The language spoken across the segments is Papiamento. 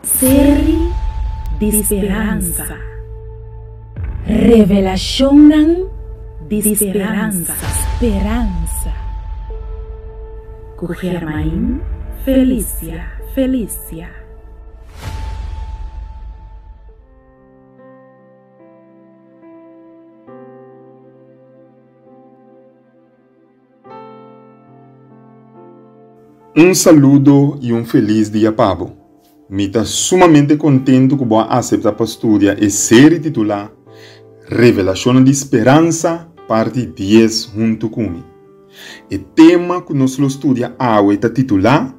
Seri di speransa. Revelashonnan di speransa. Speransa. Ku Germain Felicia Felicia. Un saludo y un feliz dia pa bo. Mi ta sumamente contento cu bo a acepta pa studia e serie titula Revelacionnan di Speransa parti dies hunto cu mi. E tema cu nos lo studia awe ta titula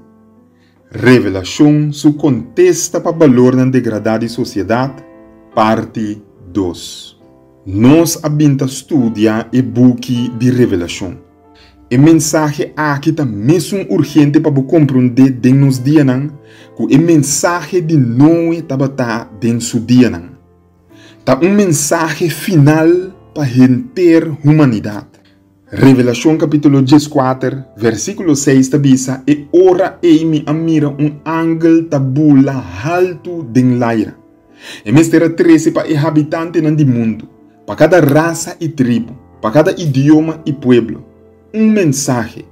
Revelacion su contesta pa balornan degradá di sociedad parti dos. Nos a bin ta studia e buki di Revelashon. E mensahe aki ta mesun urgente pa bo komprondé den nos dianan ku e mensahe di Noe tabata den su dianan. Ta un mensahe final pa henter humanidat. Revelashon kapítulo 14, versíkulo 6 ta bisa, E ora ei mi a mira un angel ta bula haltu den laira. E mester a trese pa e habitantenan di mundu, pa kada rasa i tribu, pa kada idioma i pueblo, un mensahe,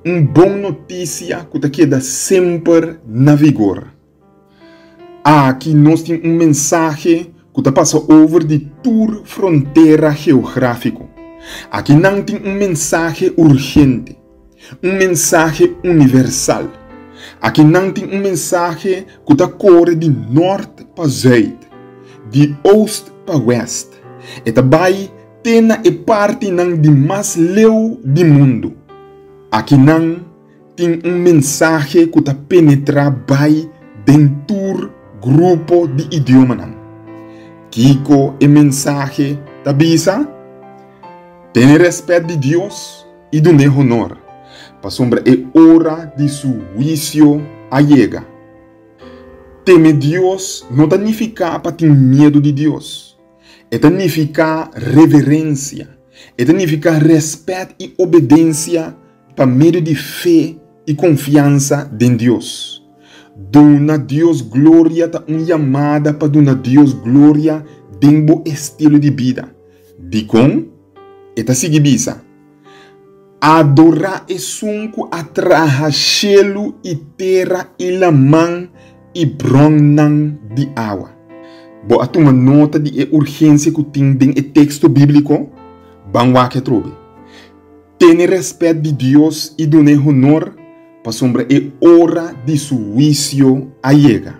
un bon notisia ku ta keda semper na vigor. Aki nos tin un mensahe ku ta pasa over di tur frontera geográfiko. Aki nan tin un mensahe urgente. Un mensahe universal. Aki nan tin un mensahe ku ta kore di nòrt pa zùit, di oost pa wèst. E ta bai te na e partinan di mas leu di mundu. Aki nan tin un mensahe ku ta penetrá bai den tur grupo di idiomanan. Kiko e mensahe ta bisa? Tene rèspèt di Dios i dun'é honor, pasobra e ora di su huisio a yega. Teme Dios no ta nifiká pa tin miedu di Dios. E ta nifiká reverensia. E ta nifiká rèspèt i obedensia pa medio di fe i konfiansa den Dios. Duna Dios gloria ta un yamada pa duna Dios gloria den bo estilo di bida. Dikon? E ta sigui bisa, Adorá Esun ku a traha shelu i tera i laman i bronnan di awa. Bo a tuma nota di e urgensia ku tin den e teksto bíbliko? Ban wak atrobe. Tene rèspèt di Dios i dun'é honor, pasobra e ora di su huisio a yega.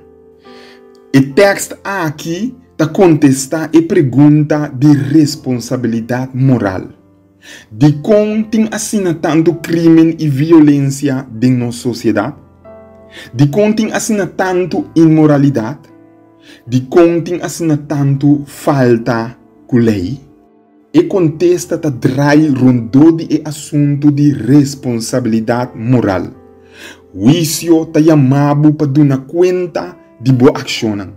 E tèkst aki ta kontestá e pregunta di responsabilidat moral. Dikon tin asina tantu krímen i violensia den nos sosiedat? Dikon tin asina tantu inmoralidat? Dikon tin asina tantu falta ku lei? E kontesta ta drai rondó di e asuntu di responsabilidat moral. Huisio ta yama bo pa duna kuenta di bo akshonnan.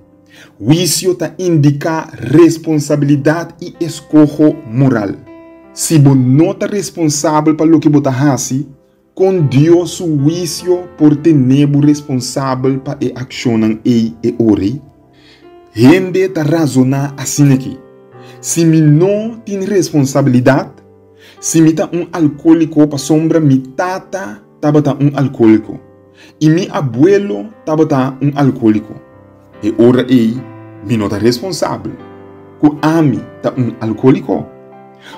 Huisio ta indiká responsabilidat i eskoho moral. Si bo no ta responsabel pa loke bo ta hasi, Kon Dios su huisio por tene bo responsabel pa e akshonnan ei e ora ei? Hende ta razoná asin'aki, Si mi no tin responsabilidat, si mi ta un alkóliko pasobra mi tata tabata un alkóliko i mi abuelo tabata un alkóliko, e ora ei mi no ta responsabel ku ami ta un alkóliko.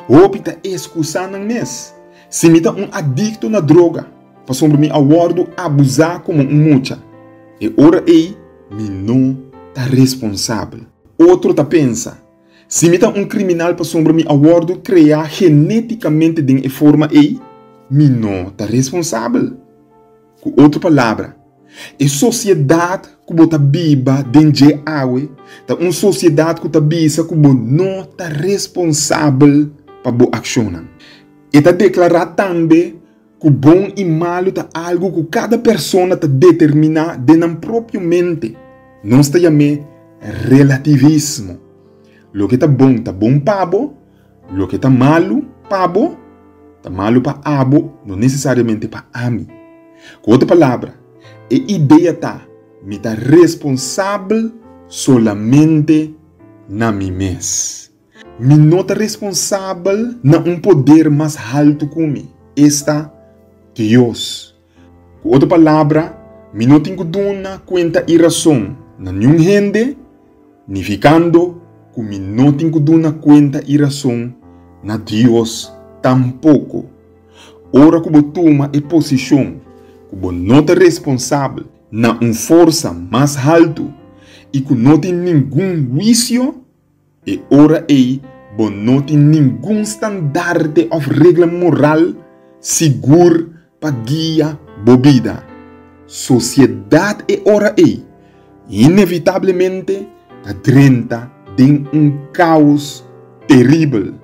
Hopi ta eskusá nan mes. Si mi ta un adikto na droga pasobra mi a wòrdu abuzá komo un mucha, e ora ei mi no ta responsabel. Otro ta pensa, Si mi ta un kriminal pasobra mi a wòrdu kreá genétikamente den e forma ei, mi no ta responsabel. Ku otro palabra, e sosiedat ku bo ta biba den dje awe ta un sosiedat ku ta bisa ku bo no ta responsabel pa bo akshonnan. E ta deklará tambe ku bon i malu ta algu ku kada persona ta determiná den nan propio mente. Nos ta yam'é relativismo. Loke ta bon ta bon pa bo, Loke ta malu pa bo, ta malu pa abo, no nesesariamente pa ami. Ku otro palabra, e idea ta. Mi ta responsabel solamente na mi mes. Mi no ta responsabel na un poder mas haltu ku mi, esta, Dios. Ku otro palabra, mi no tin ku duna kuenta i rason na niun hende, nifikando ku mi no tin ku duna kuenta i rason na Dios tampoko. Ora ku bo tuma e posishon ku bo no ta responsabel na un forsa mas haltu i ku no tin ningun huisio, E ora ei bo no tin ningun standarte òf regla moral sigur pa guia bo bida. Sosiedat e ora ei inevitablemente ta drenta den un kaos teribel.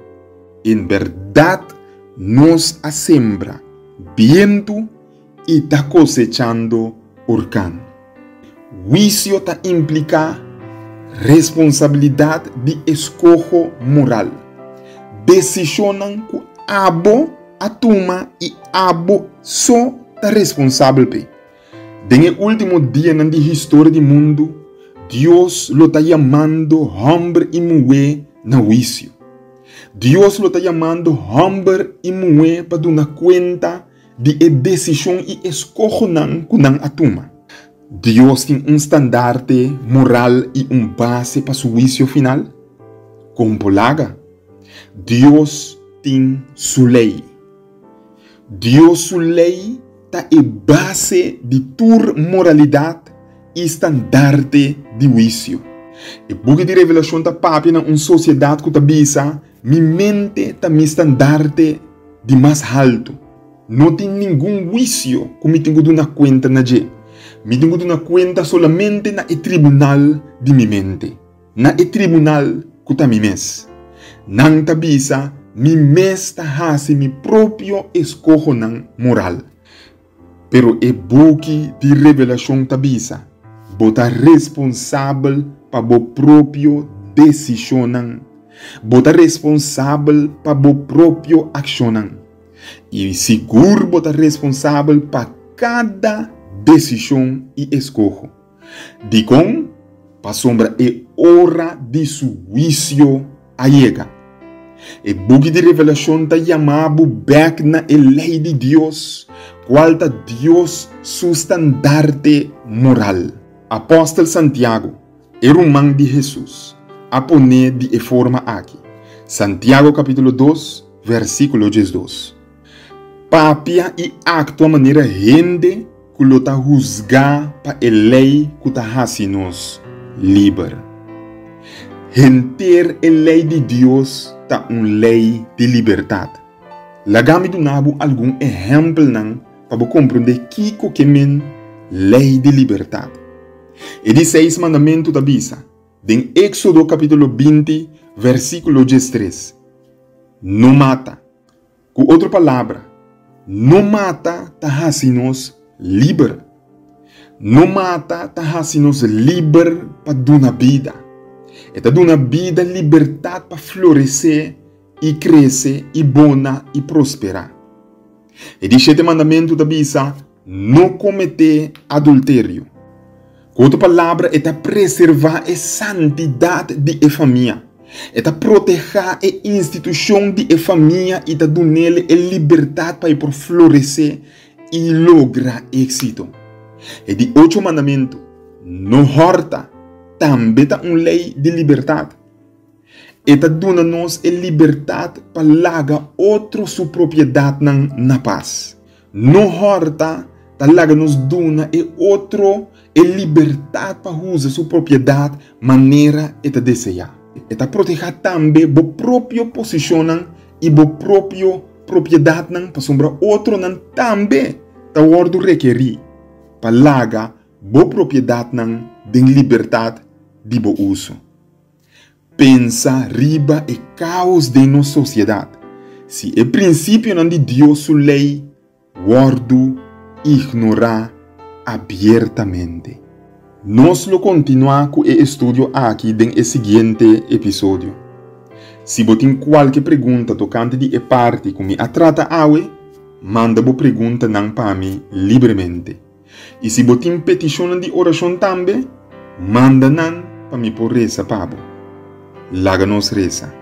En bèrdat nos a sembra bientu i ta kosechando orkan. Huisio ta impliká responsabilidat di eskoho moral, desishonnan ku abo a tuma i abo so ta responsabel p'e. Den e último dianan di historia di mundu, Dios lo ta yamando hòmber i muhé na huisio. Dios lo ta yamando hòmber i muhé pa duna kuenta di e desishon i eskohonan ku nan a tuma. Dios tin un standarte moral i un base pa su huisio final? Kon por laga? Dios tin su lei. Dios su lei ta e base di tur moralidat i standarte di huisio. E buki di Revelashon ta papia na un sosiedat ku ta bisa, Mi mente ta mi standarte di mas haltu. No tin ningun huisio ku mi tin ku duna kuenta na dje. Mi tin ku duna kuenta solamente na e tribunal di mi mente, na e tribunal ku ta mi mes. Nan ta bisa mi mes ta hasi mi propio eskohonan moral. Pero e buki di Revelashon ta bisa, Bo ta responsabel pa bo propio desishonnan. Bo ta responsabel pa bo propio akshonnan. I sigur bo ta responsabel pa kada desishon i eskoho. Dikon? Pasobra e ora di su huisio a yega. E buki di Revelashon ta yama bo bèk na e lei di Dios, kual ta Dios su standarte moral. Apòstel Santiago, e ruman di Hesus, a pon'é di e forma aki, Santiago kapítulo dos, versíkulo 12, Papia i aktua manera hende ku lo ta husgá pa e lei ku ta hasi nos liber. Henter e lei di Dios ta un lei di libertat. Laga mi duna bo algun ehèmpelnan pa bo komprondé kiko ke men lei di libertat. E di seis mandamentu ta bisa, den Éksodo kapítulo 20, versíkulo 13, No mata. Ku otro palabra, no mata ta hasi nos liber. No mata ta hasi nos liber pa duna bida. E ta duna bida libertat pa floresé i krese i bona i prosperá. E di shete mandamentu ta bisa, No kometé adulterio. Ku otro palabra, e ta preservá e santidat di e famia. E ta protehá e institushon di e famia i ta dun'el e libertat pa e por floresé i logra éksito. E di ocho mandamentu, No hòrta, tambe ta un lei di libertat. E ta duna nos e libertat pa laga otro su propiedatnan na pas. No hòrta ta laga nos duna e otro e libertat pa usa su propiedat manera e ta deseá. E ta protehá tambe bo propio posishonnan i bo propio propiedatnan pasobra otronan tambe ta wòrdu rekerí pa laga bo propiedatnan den libertat di bo uso. Pensa riba e kaos den nos sosiedat si e prinsipionan di Dios su lei wòrdu ignorá abiertamente. Nos lo kontinuá ku e estudio aki den e siguiente episodio. Si bo tin kualke pregunta tokante di e parti ku mi a trata awe, manda bo preguntanan pa mi libremente. I si bo tin petishonnan di orashon tambe, manda nan pa mi por resa pa bo. Laga nos resa.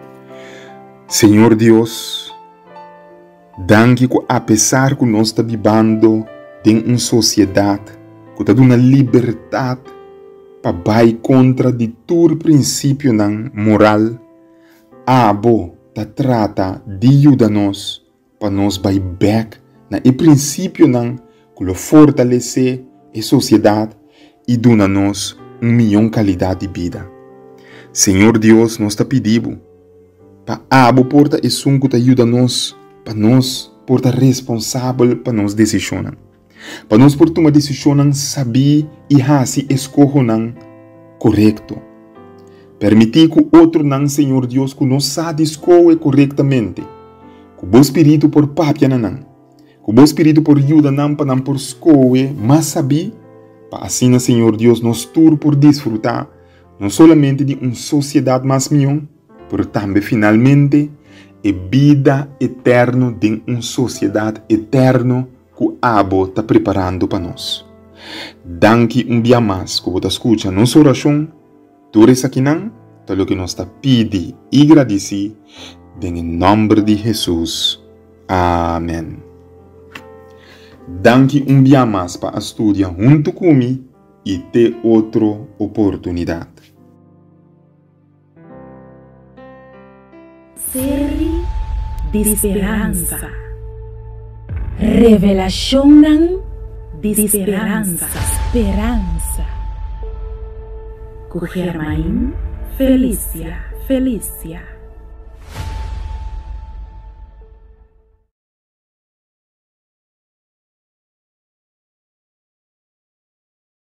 Señor Dios, danki ku apesar ku nos ta bibando den un sosiedat ku ta duna libertat pa bai kontra di tur prinsipionan moral, abo ta trata di yuda nos pa nos bai bèk na e prinsipionan ku lo fortalesé e sosiedat i duna nos un mion kalidat di bida. Señor Dios nos ta pidi bo pa abo por ta esun ku ta yuda nos pa nos por ta responsabel pa nos desishonnan. Pa nos por tuma desishonnan sabí i hasi eskohonan korekto. Permití ku otronan, Señor Dios, ku no sa di skohe korektamente, ku Bo Spiritu por papia na nan, ku Bo Spiritu por yuda nan pa nan por skohe mas sabí, pa asina, Señor Dios, nos tur por disfrutá no solamente di un sosiedat mas mihó, pero tambe finalmente e bida eterno den un sosiedat eterno ku abo ta preparando pa nos. Danki un bia mas ku bo ta skucha nos orashon, tur esakinan ta loke nos ta pidi i gradisí den e nòmber di Hesus. Amèn. Danki un bia mas pa a studia huntu ku mi i te otro oportunidat. Seri di speransa. Revelashonnan di speransa. Speransa. Ku Germain Felicia. Felicia.